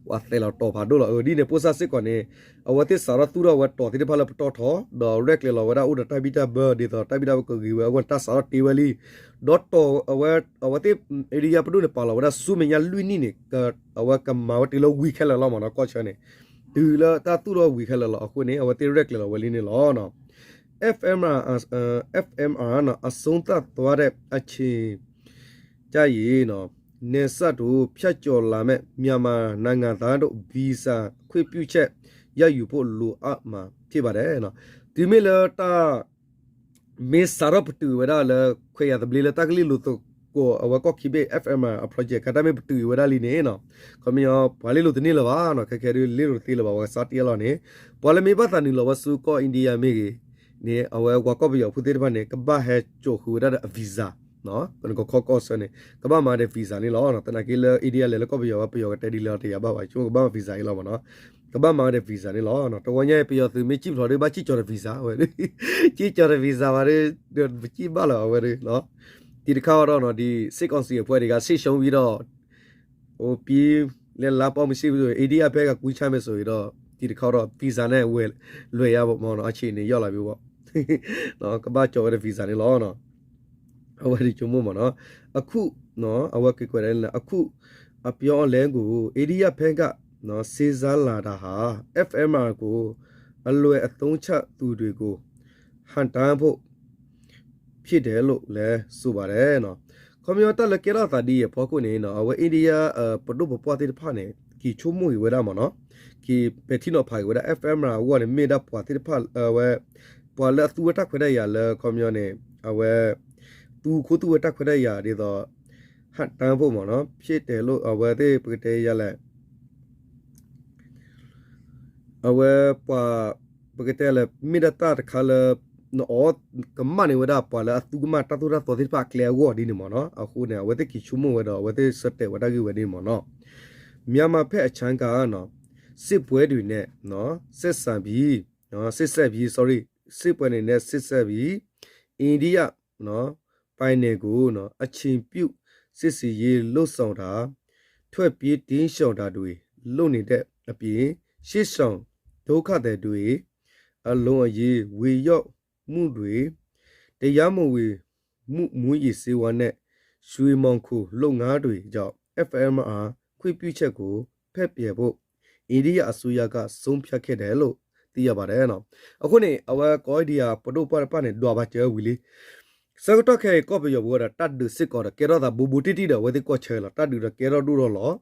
ပှၤသဲးလီၤတီၤဖးဒိၣ်လီၤ အဒ်န့ၣ် ပိၢ်စၢ်စ့ၢ်ကီးန့ၣ် အဝဲသ့ၣ်စးထီၣ်သူၣ်ထီၣ်ဝဲတီၤသ့ၣ်တဖၣ်လၢပတီၢ်ထီ ဒီးရဲၣ်ကျဲၤလီၤဝဲဒၣ်အိၣ်ဒီးတၢ်ဘံၣ်တၢ်ဘၢ ဒ်သိးတၢ်ဘံၣ်တၢ်ဘၢကဂ့ၤဝဲအဂီၢ်န့ၣ် တၢ်စးထီၣ်တ့ဝဲလံ ဒီးတီၤအဝဲ အဝဲသ့ၣ် area ပဒိၣ်န့ၣ် ပာ်လီၤဝဲဒၣ်ဆူမဲာ်ညါလွံၢ်နံၣ်န့ၣ် အဝဲကမၤဝဲတုၤလၢဝံၤခဲလၢာ်လီၤမ့ၢ်နီၤ ကီၢ်ဆၢန့ၣ် တုၤလၢတၢ်သူၣ်ထီၣ်ဝံၤခဲလၢာ်လီၤ အဃိန့ၣ် အဝဲသ့ၣ်ရဲၣ်ကျဲၤလီၤဝဲလံန့ၣ်လီၤ F M R F M R အဆုံးသတ်သွားတဲ့အချိန်ကျရင် နယ်စပ်တို့ဖြတ်ကျော်လာမဲ့မြန်မာနိုင်ငံသားတို့ ဗီဇာခွင့်ပြုချက်ရယူဖို့လိုအပ်မှာဖြစ်ပါတယ် တုၤမ့ၢ်လၢတၢ် မ့ၢ်စးထီၣ်ပတုာ်ဝဲဒၣ်လၢ ခွဲးယာ်သဘျ့လၢတၢ်ကလ့လိာ်သကိး အဝဲကီၢ်ခံဘ့ၣ် F M R အ project ခါတၢ်မ့ၢ်ပတုာ်ဝဲဒၣ်လံန့ၣ်နီၤ, ခီပညီ ပှၤလ့လိာ်တန့ၢ်လၢၤဘၣ်နီၤ, ခဲခဲဒုးလ့လိာ်တသ့လၢၤဘၣ် ဝဲကစးတ့ၢ်အလီၢ်န့ၣ်, ပှၤလၢမ့ၢ်ဘၣ်သးနုာ်လီၤဝဲဆူကီၢ် India မ့ၢ်ဂ့ၤန့ၣ် အဝဲပှၤကီၢ်ပယီၤဖိသ့ၣ်တဖၣ်န့ၣ် ကဘၣ်ဟဲစိာ်ဃုာ်ဝဲဒၣ်ဒီးအ visa နီၤ, ကနကခီကီၢ်ဆၢန့ၣ် ကဘၣ်မၤဒီး visa န့ၣ်လီၤ. သနာ်က့လၢ India လဲၤလၢကီၢ်ပယီၤဝဲ ပယီၤကတဲဒ်လဲၣ်တယာ်ဘၣ်ဘၣ် ဆိကဘၣ်မၤ visa အံၤလီၤမ့ၢ်နီၤ, ကဘၣ်မၤဝဲဒီး visa န့ၣ်လီၤ. တဝီညါအံၤ ပယီၤသုးမ့ၢ်စံၣ်ဖျိးဒီး ဘၣ်စံၣ်ကၠီၤဒီး visa ဝဲ, စံၣ်ကၠီၤဒီး visa ဝဲဒီး ပစံၣ်ဘၣ်လီၤအဝဲဒီး, တံၤတခါအီၤဒီးနီၤ ဒ် စစ်ကောင်စီ အဖွဲ့တွေက စစ်ရှုံးပြီးတော့ အိၣ်ပံ လၢလါပီမုၢ်စံၣ် India ဖဲကကွံဆၢၣ်မဲာ်စိၤအံၤဒီး တံၤတခါအီၤဒီး visa န့ၣ်ဝဲလွဲၢ်ယါမ့ၢ်နီၤ အဆံးန့ၣ်ယီၢ်လီၤဘၣ်, ကဘၣ်ကၠီၤဝဲဒီး visa န့ၣ်လီၤ. အဝဲဒ်ဆိကမိၣ်မ့ၢ်နီၤ, အခု, အဝဲက့ၤကွဲးဒ်လဲၣ် အခုအပြောင်းအလဲကို အိန္ဒိယဘက်က စဉ်းစားလာတာဟာ F M R ကို အလွဲအသုံးချသူတွေကို ဟန့်တားဖို့ ဖြစ်တယ်လို့လည်း ဆိုပါတယ် ခီပညီတၢ်လၢကဲထီၣ်သးဒ်အံၤအဖီခိၣ်န့ၣ်နီၤ အဝဲ India ပဒိၣ်ပပှၢ်သ့ၣ်တဖၣ်န့ၣ် က့ၤဆိကမိၣ်က့ၤဝဲဒၣ်မ့ၢ်နီၤ, က့ၤပဲာ်ထံနီၤဖးက့ၤဝဲဒၣ် F M R အဂီၢ်န့ၣ် မ့ၢ်ဒၣ်ပှၤသ့ၣ်တဖၣ် အဝဲ ပှၤလၢအသူဝဲတၢ်ခွဲးတၢ်ယာ်လၢခီပညီန့ၣ် အဝဲ သူခိၣ်သူဝဲတၢ်ခွဲးတၢ်ယာ်ဒ်သိး ဟန့်တားဖို့ မ့ၢ်နီၤ ဖြစ်တယ်လို့ အဝဲသ့ၣ်ပကတဲယၤလဲၣ် အဝဲပှၤ ပကတဲလဲၣ် မ့ၢ်ဒၣ်တၢ်တခါလၢ နအီၣ်ကမၣ်န့ၢ်ဝဲဒၣ်ပှၤလၢအသူကမၣ်တၢ်သိၣ်တၢ်သီသ့ၣ်တဖၣ်အကျဲအဂီၢ်ဒ်န့ၣ်မ့ၢ်နီၤ, အဃိန့ၣ် အဝဲသ့ၣ်က့ၤဆိကမိၣ်ဝဲဒီး အဝဲသ့ၣ်ဆၢတဲာ်ဝဲတၢ်ဂ့ၢ်ဝဲဒ်န့ၣ်မ့ၢ်နီၤ, မြန်မာဘက်အခြမ်းက စစ်ပွဲတွေနဲ့ ဆက်စပ်ပြီး ဆက်စပ်ပြီး sorry စစ်ပွဲတွေနဲ့ ဆက်စပ်ပြီး အိန္ဒိယ ပိုင်နက်ကို အခြေပြု စစ်ဆင်ရေးလုပ်ဆောင်တာ၊ ထွက်ပြေးတိမ်းရှောင်တာတွေ လုပ်နေတဲ့အပြင် စစ်ရှောင်ဒုက္ခသည်တွေ အလွန်အရေး ဝေရောက်မှုတွေ တရားမဝင် မူးယစ်ဆေးဝါးနဲ့ ရွှေမှောင်ခိုလုပ်ငန်းတွေကြောင့် F M R ခွင့်ပြုချက်ကို ဖျက်ပစ်ဖို့ အိန္ဒိယအစိုးရက ဆုံးဖြတ်ခဲ့တယ်လို့ သိရပါတယ် အဃိန့ၣ် အဝဲကီၢ် India ပဒိၣ်ပှၢ်တဖၣ်န့ၣ် ဒွးဘၣ်စၢၤဝံၤလံ ဆၢကတီၢ်ခဲအံၤ ကီၢ်ပယီၤပူၤဝဲဒီး တၢ်ဒုးစ့ၢ်ကီးဒီး ကဲထီၣ်သးဘူးဘူးတံၢ်တံၢ်ဒီး အဝဲသ့ၣ်ကီၢ်ဆၢလီၤ. တၢ်ဒုးဒီးကဲထီၣ်ဒိၣ်ထီၣ်လီၤ.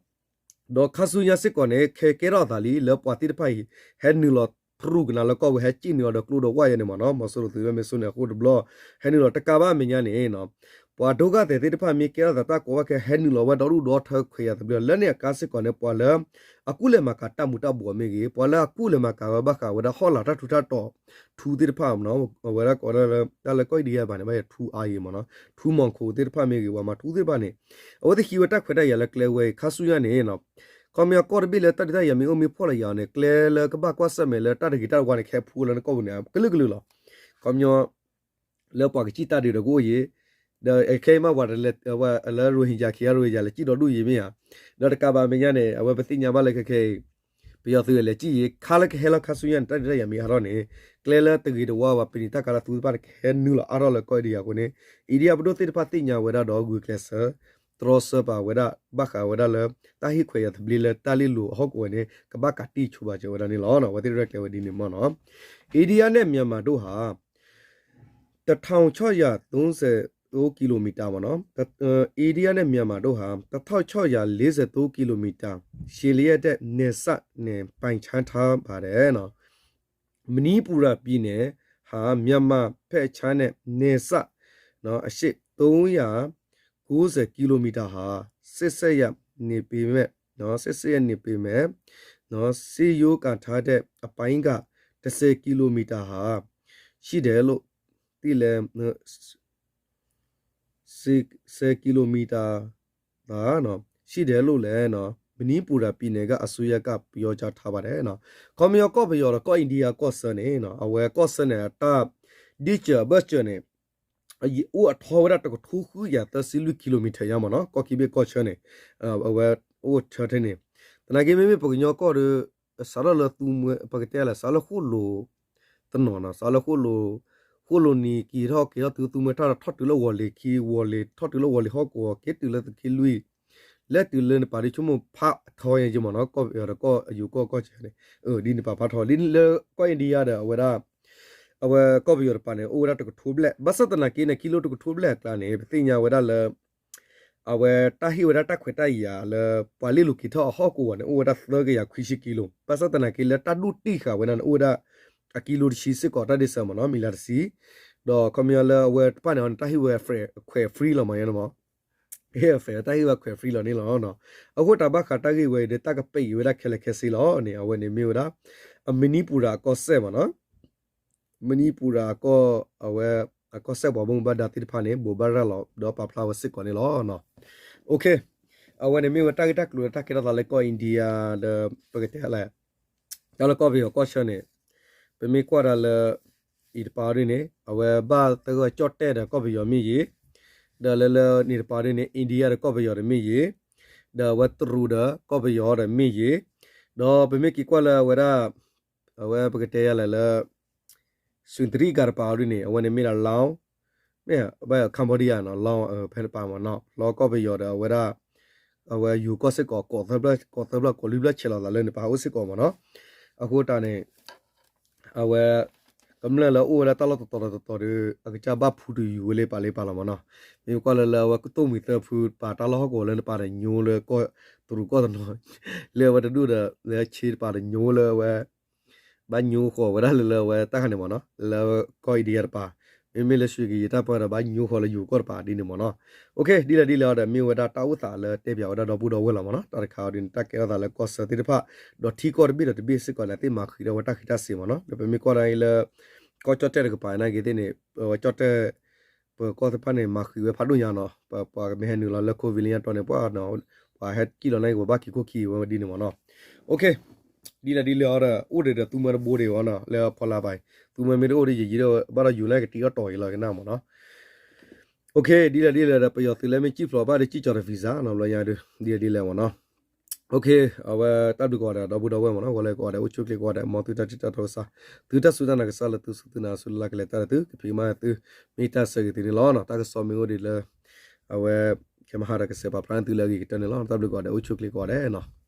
ဒီးခါဆူညါစ့ၢ်ကီးန့ၣ် ခဲကဲထီၣ်အသးလံ လၢပှၤသ့ၣ်တဖၣ်အံၤ ဟဲနုာ်လီၤတရူးကနၤလၢကီၢ်ပူၤ ဟဲစံၣ်နုာ်အီၤဒီးကျိဒီးဝၣ်ယဲန့ၣ်မ့ၢ်နီၤ, မီၤစိရိၤသုးမ့ၢ်စိန့ၣ်အဃိတဘျီ ဟဲနုာ်လီၤတကးဘၣ်အမဲာ်ညါန့ၣ် ပှၤဒုက္ခသည်သ့ၣ်တဖၣ်မ့ၢ်ကဲထီၣ်သးတၢ်ကိးဘၣ်ခဲ ဟဲနုာ်လီၤဝဲဒီဒူၣ်ဒီထၢခွဲးယာ်သဘျ့ လၢန့ၣ်အကါစ့ၢ်ကီးန့ၣ် ပှၤလၢ အကူၣ်လဲၤမၤကၤတၢ်မူၤတၢ်ဘှီးမ့ၢ်ဂ့ၤ ပှၤလၢအကူၣ်လဲၤမၤကၤဝဲဘၣ်ဃးဝဲဒၣ်ဟီၣ်လာ်တၢ်ထူးတၢ်တီၤ ထူသ့ၣ်တဖၣ်မ့ၢ်နီၤ, အဝဲဒၣ်ကိးလၢ တၢ်လၢကီၢ် India ဘၣ်န့ၣ် ဘၣ်ယဲၢ်ထူအါအံၤမ့ၢ်နီၤ, ထူမီၤခိးသ့ၣ်တဖၣ်မ့ၢ်ဂ့ၤ ပှၤမၤထူသ့ၣ်တဖၣ်န့ၣ် အဝဲသ့ၣ်ဟံးဝဲတၢ်ခွဲးတၢ်ယာ်လၢကျဲဝဲအံၤ ခါဆူညါန့ၣ် ခီပညီကီၢ်တဘ့ၣ်လၢတၢ်ဒုးတၢ်ယၤမ့ၢ်အိၣ်မ့ၢ်ဖှီၣ်လီၤယၤအီၤန့ၣ် ကျဲလၢကဘၣ်ကွၢ်ဆၢၣ်မဲာ်လၢတၢ်တဂ့ၤတၢ်တဝါန့ၣ် ခဲအံၤဖှူလၢနကီၢ်ပူၤန့ၣ် ကလုာ်ကလုာ်လီၤ. ခီပညီ လၢပှၤကစံၣ်တၢ်ဒုးဒီးကအိၣ်ယံၤ, ဒီးခဲအံၤမးပှၤလၢ Rohingya ခံဂၤ Rohingya လဲၤစံၣ်ဒီဒူၣ်ယံၤမ့ၢ်ဧါ, ဒီးတကးဘၣ်မဲာ်ညါန့ၣ် အဝဲပသ့ၣ်ညါဘၣ်လၢခဲခဲအံၤ ပယီၤသုးလဲၤစံၣ်ယံၤ ခါလၢကဟဲလီၤခါဆူညါန့ၣ် တၢ်ဒုးတၢ်ယၤမ့ၢ်အါထီၣ်န့ၣ် ကျဲလၢတဂ့ၤတဝါဘၣ် ပနံာ်တၢ်ကါလၢသူသ့ၣ်တဖၣ်န့ၣ် ကဟဲနုာ်လီၤအါထီၣ်လၢကီၢ် India အဃိန့ၣ် India ပဒိၣ်သ့ၣ်တဖၣ်သ့ၣ်ညါဝဲဒၣ်ဒီးဂုာ်ကျဲးစၢး တြီဆၢပာ်ဝဲဒၣ် ဘၣ်ဃးဝဲဒၣ်လၢ တၢ်ဟ့ၣ်ခွဲးယာ်သဘျ့လၢတၢ်လ့လိာ်အဟီၣ်ကဝီၤန့ၣ် ကဘၣ်ကးတံၢ်ဆိဘၣ်စၢၤဝဲဒၣ်န့ၣ်လီၤ. အဝဲသ့ၣ်ရဲၣ်ကျဲၤဝဲဒ်န့ၣ်မ့ၢ်နီၤ. India နဲ့ မြန်မာတို့ဟာ တစ်ထောင်ခြောက်ရာသုံးဆယ့်သုံးကီလိုမီတာ ပေါ့နော်။ တ- အိန္ဒိယနဲ့မြန်မာတို့ဟာ တစ်ထောင်ခြောက်ရာလေးဆယ့်သုံးကီလိုမီတာ ရှည်လျက်တဲ့နယ်စပ်နဲ့ ပိုင်းခြားထားပါတယ်နော်။ မဏိပူရပြည်နယ်ဟာ မြန်မာဘက်ခြမ်းနဲ့နယ်စပ်နော် အရှည်သုံးရာကိုးဆယ်ကီလိုမီတာဟာ ဆက်စပ်ရနေပေမဲ့နော် ဆက်စပ်ရနေပေမဲ့နော် စစ်ရိုးကာထားတဲ့အပိုင်းကတစ်ဆယ်ကီလိုမီတာဟာရှိတယ်လို့သိလဲ ဆယ်ကီလိုမီတာသာနော် ရှိတယ်လို့လည်းနော် မဏိပူရပြည်နယ်ကအစိုးရကပြောကြားထားပါတယ်နော်။ ခီပညီကီၢ်ပယီၤဒီးကီၢ် India ကီၢ်ဆၢန့ၣ်နော် အဝဲကီၢ်ဆၢန့ၣ် အတၢ်ဒ့ၣ်စၢၤအဘၢၣ်စၢၤန့ၣ် အိၣ်အထီဝဲဒၣ်တကထိဃုကယၤသၢဆံလွံၢ်ကီလိုမီတာယါမ့ၢ်နော် ကီၢ်ခံဘ့ၣ်ကီၢ်ဆၢန့ၣ် အဝဲအိၣ်ဆၢထဲန့ၣ် သနာ်က့မ့မ့ၢ်ပကညီကီၢ်ဒီး စးထီၣ်လၢသူမွဲ ပကတဲလဲၣ် စးလၢဃိၣ်လိၤတနီၤနီၤ စးလၢဃိၣ်လိၤ ဃိၣ်လိၤနံၤက့ၤထီၣ်က့ၤထီၣ်တုၤသူမွဲထီၣ်ဒီးထီၣ်တုၤလၢဝီၤလ့ၤခံ ဝီၤလ့ၤ ထီၣ်တုၤလၢဝီၤလ့ၤဟီၣ်ကဝီၤ က့ၤတုၤလၢသုးက့လွံၢ် လဲၤတုၤလၢနပာ်ဒ့ၣ်ဆိကမိၣ်ဖးထီယါမ့ၢ်နော် ကီၢ်ပယီၤဒီးကီၢ်အယိၤကီၢ်ကီၢ်ဆၢန့ၣ် ဒ်နပာ်ဖးထီ ဒ်လၢကီၢ် India ဒီးအဝဲဒၣ် အဝဲကီၢ်ပယီၤတပၤန့ၣ် အိၣ်ဝဲဒၣ်တကထိဘျဲၣ် ဘၣ်ဆၣ်သနာ်က့န့ၣ် ခံလိတကထိဘျဲၣ်အကျါန့ၣ် ပသ့ၣ်ညါဝဲဒၣ်လၢ အဝဲတၢ်ဟ့ၣ်ဝဲဒၣ်တၢ်ခွဲးတၢ်ယာ်လၢ ပှၤလ့ၣ်လိၤက့ၤထီၣ်အဟီၣ်ကဝီၤန့ၣ် အိၣ်ဝဲဒၣ်သၢကယၤခွံဆံကံလိၤ, ဘၣ်ဆၣ်သနာ်က့လၢတၢ်ဒိၣ်တံၢ်ဃာ်ဝဲဒၣ်န့ၣ် အိၣ်ဝဲဒၣ်အကံလိၤတဆံစ့ၢ်ကီး တၢ်ဒ့စၢမ့ၢ်နီၤ မံၤလၤတဆံ, ဒီးခီပညီလၢအဝဲတဖၣ်န့ၣ် တၢ်ဟ့ၣ်ဝဲခွဲး free လီၤမ့ၢ်နီၤ ဟ့ၣ်အ free တၢ်ဟ့ၣ်ဝဲခွဲး free လီၤန့ၣ်လီၤ. အဃိတၢ်ဘၣ်ဃးတၢ်ဂ့ၢ်ဝဲအံၤဒီး တၢ်ကပဲာ်အံၤဝဲဒၣ်ခဲလၢာ်ခဲဆ့လီၤန့ၣ် အဝဲန့ၣ်မ့ၢ်ဝဲဒၣ် အမံၤနံၤပူၤရၤအကီၢ်စဲၣ်မ့ၢ်နီၤ မံၤနံၤပူၤရၤအကီၢ် အဝဲ အကီၢ်စဲၣ်ပှၤဘၣ်မူဘၣ်ဒါသ့ၣ်တဖၣ်န့ၣ် ဘိးဘၣ်ရၤလီၤဒီးပာ်ဖျါဝဲစ့ၢ်ကီးန့ၣ်လီၤ. အဝဲန့ၣ်မ့ၢ်ဝဲတၢ်ဂ့ၢ်တၢ်ကျိၤလၢတၢ်ကဲထီၣ်သးလၢကီၢ် India ဒီး ပကတဲလဲၣ် တၢ်လၢကီၢ်ပယီၤကီၢ်ဆၢန့ၣ် ပမ့ၢ်ကွၢ်ဒၣ်လၢ အံၤတပၤဒ်န့ၣ် အဝဲဘၣ်သဂၢၢ်ကၠီၣ်တဲၣ်ဒီးကီၢ်ပယီၤမ့ၢ်ယ့ၤ, ဒီးလၢလၢန့ၣ်တပၤဒ်န့ၣ် India ဒီးကီၢ်ပယီၤဒီးမ့ၢ်ယ့ၤ, ဒီးအဝဲတရူးဒီးကီၢ်ပယီၤဒီးမ့ၢ်ယ့ၤ, ဒီးပမ့ၢ်က့ၤကွၢ်လၢအဝဲဒၣ် အဝဲပကတဲယၤလဲၣ်လၢ စူတရံကၤတပၤအီၤဒ်န့ၣ် အဝဲန့ၣ်မ့ၢ်ဒၣ် Laos မ့ၢ်ဘၣ် Cambodia နီၤ Laos ဖဲတပၤမ့ၢ်နီၤ လီၤကီၢ်ပယီၤဒီးအဝဲဒၣ် အဝဲယူၤကီၢ်စ့ၢ်ကီး ကိးသၢဘျီ ကိးသၢဘျီ ကိးလွံၢ်ဘျီဆဲးလီၤသးလၢန့ၣ် ပဟးအိၣ်စ့ၢ်ကီးမ့ၢ်နီၤ. အဃိတၢ်န့ၣ် အဝဲ ကမျၢၢ်လၢအိၣ်ဝဲဒၣ်တၢ်လီၢ်တတီၤတတီၤဒီး အကစၢ်ဘၣ်ဖူတယူၤဝဲလၢပာ်လၢပာ်လီၤမ့ၢ်နီၤ. မ့ၢ်ကွၢ်လၢလၢအဝဲကတိၢ်မံၤသၢဖုပာ်တၢ်လီၢ်ဟီၣ်ကဝီၤလၢနပာ်ဒီးညိလၢကီၢ်တရူးကီၢ်တနီၤ လၢအဝဲတဒူၣ်ဒီး လၢဆ့တပၤဒီးညိလၢအဝဲ ဘၣ်ညိဃီၤဝဲဒၣ်လၢလၢအဝဲတၢ်ခါန့ၣ်မ့ၢ်နီၤ လၢကီၢ် India တပၤ, မ့မ့ၢ်လၢ ရွှေကရင် တၢ်ပၢဒီးဘၣ်ညိဃီၤလၢယူၤကီၢ်တပၤဒ်န့ၣ်မ့ၢ်နီၤ. ဒ်လဲၣ်ဒ်လဲၣ်အီၤဒီး မ့ၢ်ဝဲဒၣ်တၢ်အိၣ်သးလၢတဲပၠးဝဲဒၣ်ဒီပုၢ်ဒီဝဲၢ်လီၤမ့ၢ်နီၤ. တၢ်တခါအီၤဒ်န့ၣ် တၢ်ကဲထီၣ်သးလၢကီၢ်ဆၢသ့ၣ်တဖၣ် ဒီးထံကီၢ်တဘ့ၣ်ဒီးတဘ့ၣ်စ့ၢ်ကီးန့ၣ် အသ့ၣ်မၤဃံးထီၣ်ဝဲတၢ်ဃံးတၢ်စ့းမ့ၢ်နီၤ. ဒီးပမ့ၢ်ကွၢ်ဒၣ်အံၤလၢ ကီၢ်ကၠီၣ်တဲၣ်တကပၤန့ၣ်က့ၤသ့ၣ်န့ၣ် အဝဲကၠီၣ်တဲၣ် ပကီၢ်သ့ၣ်တဖၣ်န့ၣ် မၤဃံးဝဲဖးဒိၣ်ညါနီၤ. ပှၤမ့ၢ်ဟဲနုာ်လီၤလၢ COVID လၢညါတီၤန့ၣ် ပှၤ ပှၤဟဲကံၣ်လီၤန့ၣ် ပဘၣ်က့ၤခိၣ်ခံဝဲဒ်န့ၣ်မ့ၢ်နီၤ. ဒ်လဲၣ်ဒ်လဲၣ်အီၤဒီး အိၣ်ဒီးဒီးသူမွဲတဘိဒံးအီၤနီၤ လၢဖီလာ်ဘၣ်အံၤ သူမွဲမ့ၢ်တအိၣ်ဒီးယယံၤဒီး ဘၣ်ဒီးယူၤလၢကတံၢ်အီၣ်တီၤအံၤလီၤကနၣ်မ့ၢ်နီၤ. ဒ်လဲၣ်ဒ်လဲၣ်ဒီး ပယီၤသုးလၢမ့ၢ်ကံၣ်ဖျိးဘၣ်ဒီးကံၣ်ကၠီၤတဖံးစးနီၤ ဘျီညါဒ်လဲၣ်ဒ်လဲၣ်မ့ၢ်နီၤ. အဝဲတၢ်ဘျုးကိးဂၤဒဲး ဒီပုၢ်ဒီဝဲၢ်မ့ၢ်နီၤ ဂီၤလၢကိးဂၤဒဲး အိၣ်ဆူၣ်ချ့ကိးဂၤဒဲး မ်သုတၢ်ထံၣ်တၢ်တီကစၢ် သုတၢ်စူၢ်တၢ်နာ်ကစၢ်လၢသုစူၢ်သုနာ်ဆူလၢ်လၢ်ကလဲၤတၢ်ဒီးသု ကဖံးကမၤသု မ့ၢ်တၢ်ဆၢဂ့ၤသုန့ၣ်လီၤ. တၢ်ကစီၣ်မ့ၢ်အိၣ်ဒံးလၢ အဝဲ ကမၤဟးဒီးကစဲးပာ်ဖျါန့ၢ်သုလၢအဂ့ၤကတၢၢ်န့ၣ်လီၤ. တၢ်ဘျုးကိးဂၤဒဲး အိၣ်ဆူၣ်ချ့ကိးဂၤဒဲးနီၤ.